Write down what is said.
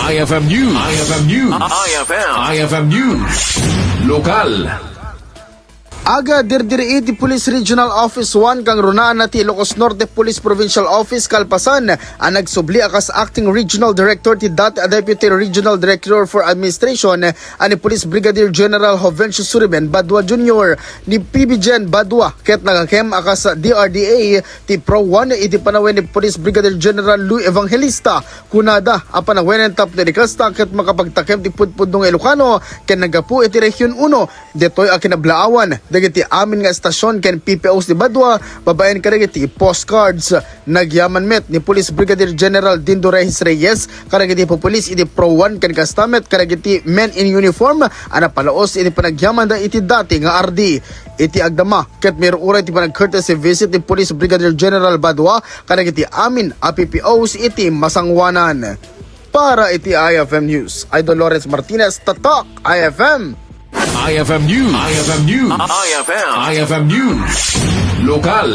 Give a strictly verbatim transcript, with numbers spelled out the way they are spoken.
I F M News. I F M News. I F M. I F M News. Lokal. Aga dirdiri ti Police Regional Office one kang runaanna ti Ilocos Norte Police Provincial Office kalpasan a nagsubli a kas Acting Regional Director ti dati a Deputy Regional Director for Administration a ni Police Brigadier General Jovencio Suriben Badua Junior ni P B Gen Badua ket nagakem a kas D R D A ti Pro one iti panawen ni Police Brigadier General Lou Evangelista. Kunada a panawenen tapno di kasta ket makapagtakem ti pudpudno nga Ilocano ken naggapu iti Region uno. Ditoy a kinablaawan dagiti amin nga estasyon ken P P Os ti Badua babaen kadagiti postcards. Nagyaman met ni Police Brigadier General Dindo Reyes Reyes kadagiti pupulis iti Pro one ken kasta met kadagiti men in uniform a napalaos iti panagyamanda iti dati nga ardi. Iti agdama ket miruray ti panag-courtesy visit ni Police Brigadier General Badua kadagiti amin a P P Os iti masangoanan. Para iti I F M News, Idol Lawrence Martinez, Tatak I F M. I F M News. I F M News. I F M. I F M News. Lokal.